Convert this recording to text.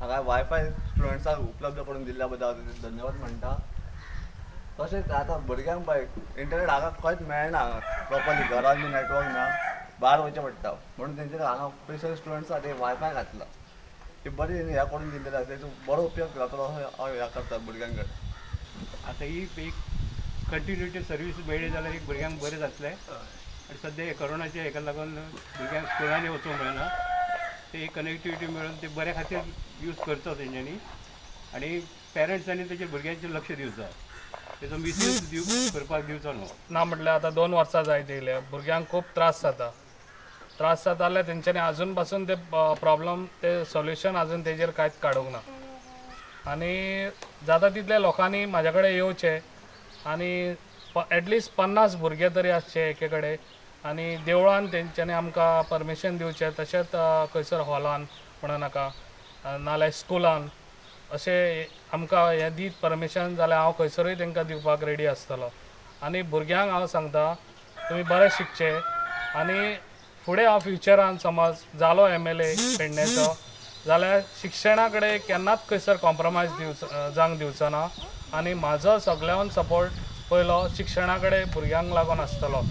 हांगा वायफाय स्टुडंट्सांक उपलब्ध करून दिल्ल्या बद्दल हांव तेंचे धन्यवाद म्हणटा. तशेंच आतां भुरग्यांक पळय, इंटरनेट हांगा खंयच मेळना हांगा प्रोपरली, घरान बी नेटवर्क ना, भायर वयचें पडटा. म्हणून तेंच्यानी हांगा स्पेशल स्टुडंट्सा खातीर वायफाय घातला. ती बरी हें करून दिल्लेली आसा, तेजो बरो उपयोग जातलो असो हांव हें करता भुरग्यां कडेन. आतां ही एक कंटिन्युटी सर्वीस मेळ्ळी जाल्यार एक भुरग्यांक बरें जातलें. आनी सद्या हे कोरोनाच्या हेका लागून भुरग्यांक स्कुलांनी वचूंक मेळना. ते एक कनेक्टिविटी मेळून ते बऱ्या खातीर यूज करचो तेंच्यांनी आनी पेरंट्सांनी तेजेर भुरग्यांचेर लक्ष दिवचो, तेजो मिसयूज करपाक दिवचो न्हू. ना म्हटल्यार आतां 2 वर्सां जायत येयल्या, भुरग्यांक खूब त्रास जाता. त्रास जाता जाल्यार तेंच्यांनी आजून पासून ते प्रॉब्लम, ते सोल्युशन आजून तेजेर कांयच काडूंक ना. आनी जाता तितल्या लोकांनी म्हाज्या कडेन येवचें आनी एटलिस्ट 50 भुरगे तरी आसचे एके कडेन आनी देवळान तेंच्यांनी आमकां परमिशन दिवचें. तशेंच खंयसर हॉलान म्हणो नाका, नाल्यार स्कुलान अशें आमकां हें दीत परमिशन जाल्यार हांव खंयसरूय तांकां दिवपाक रेडी आसतलो. आनी भुरग्यांक हांव सांगता, तुमी बरें शिकचें आनी फुडें हांव फ्युचरान समज जालो एमएलए पेडणेचो जाल्यार शिक्षणा कडेन केन्नाच खंयसर कॉम्प्रोमायज दिवचो जावंक दिवचो ना. आनी म्हाजो सगळ्यान सपोर्ट पयलो शिक्षणा कडेन भुरग्यांक लागून आसतलो.